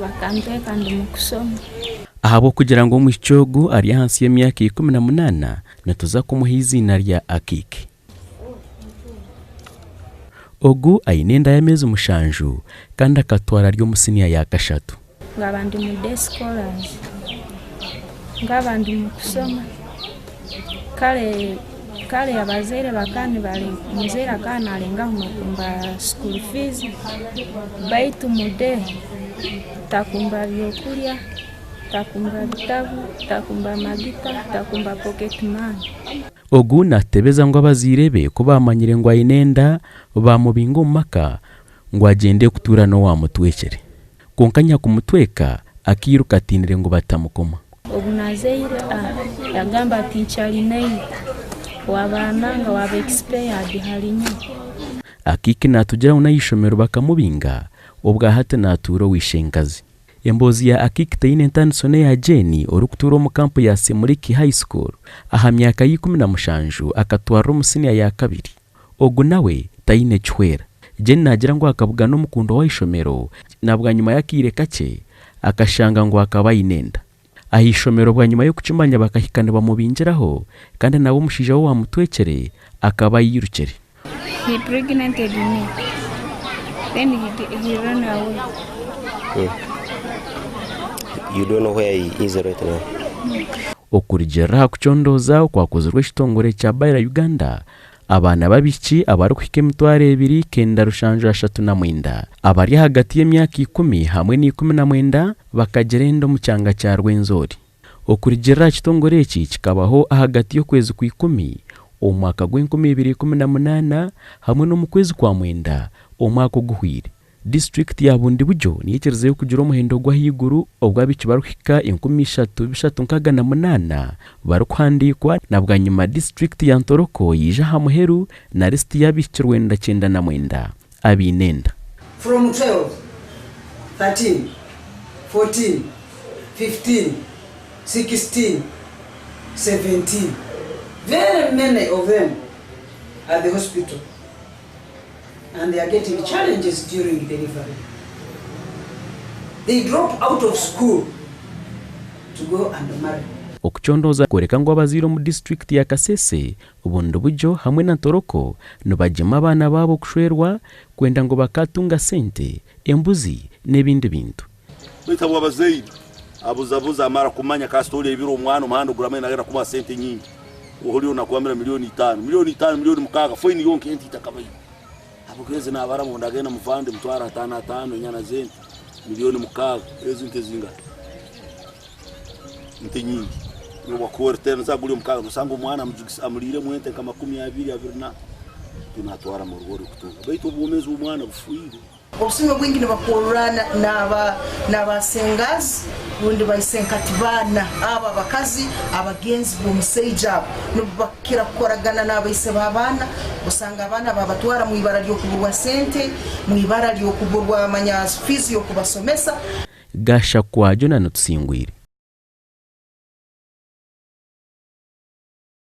Bakantweka ndi mu kushoma. Ahabw'okugira ngu omwishiki ogu ari ahansi y'emyaka 18, nituza kumuha eiziina rya Akiiki. Ogu aine enda y'ameezi mushanju kandi akatwara ari omu siniya ya kashatu. Nkaba ndi mu day scholars, nkaba ndi mu kushoma, kare kare abazaire bakaba nibare omuzaire akaba narengaho nokumba school fees baitu mu day takumba byokurya, takumba bitabu, takumba magita, takumba pocket money. Ogu naatutebeza ngu abazaire be ku baamanyire ngu aine enda, baamubinga omu maka ngu agyende kutuura n'owaamutwekire. Kwonka nyakumutweka akairuka atiinire ngu batamukoma. Obu nazaire a yagamba ati nkyari naiwe, waba nanga waba expired hali nyowe. Akiiki naatugira ngu n'ahaishomero bakamubinga, obwahati naatuura owa ishenkazi. Emboozi ya Akiiki teine entaaniso n'eya Jane orikutuura omu kampu ya Semuliki High School. Aha myaka ya 17 akatwarwa omu siniya ya kabiri. Ogu nawe taine kihwera. Jane naagira ngu akabugana omukundwa w'ahaishomero na bwanyima y'akaire kakye akashanga ngu akaba aine enda. Aha ishomero bwanyima y'okukimanya bakahika nibamubingiraho kandi nawe omushaija we owaamutwekire akaba ayirukire. He pregnanted me then he run away. You don't know where he is right now? Okurugiirira aha kucondooza okwakozirwe ekitongore kya Baira Uganda, abaana b'abaishiki abarikuhika 2000 939 abari ahagati y'emyaka ikumi hamwe na 19 bakagira enda omu kyanga kya Rwenzori. Okurugiirira aha kitongore eki kikabaho ahagati y'okwezi kwa ikumi omu mwaka gw'enkumi ibiri ikumi na munaana hamwe n'omu kwezi kwa mwenda omwaka oguhweire. Disiturikiti ya Bundibugyo niyo ekirizeyo kugira omuhendo gw'ahaiguru ogw'abaishiki barikuhika 3668 barikuhandiikwa na bwanyima disiturikiti ya Ntoroko yaija aha muheru na lisiti y'abaishiki 999 abaine enda. From 12, 13, 14, 15, 16, 17 very many of them at the hospital and they are getting challenges during delivery. They drop out of school to go and marry. Okucondooza kworeka ngu abazaire omu disiturikiti ya Kasese, Bundibugyo hamwe na Ntoroko nibagyema abaana baabo kushwerwa kwenda ngu bakaatunga sente, embuzi n'ebindi bintu. Baitu habw'abazaire, abuzabuza amara kumanya kasita orebire omwana omuhanda oguramanya nagenda kumuha sente nyingi ohurire nakugambira milioni itano, milioni itano, milioni mukaaga fine yonka ente itakabaire. Habwokuba ezi nabara ngu ndagenda muvande mutwaro atano atano enyana z'ente milioni mukaaga ezi nte zingaha? Nte nyingi. Nobu guri omukaaga nosanga omwana amuriremu ente nka makumi abiri abiri na natwara murugo kutunga baitu obwomezi bw'omwana bufiire. Obusumi obwingi nibakurra n'abasengazi rundi baisenkati baana. Abo abakazi abagenzi b'omusaija abo nubo bakira kukoragana n'abaise b'abaana. Osanga abaana babatwara mu ibara ly'okuburwa sente, mu ibara ly'okuburwa manya fiizi y'okubasomesa. Gashakwa Jonah Tusingwire.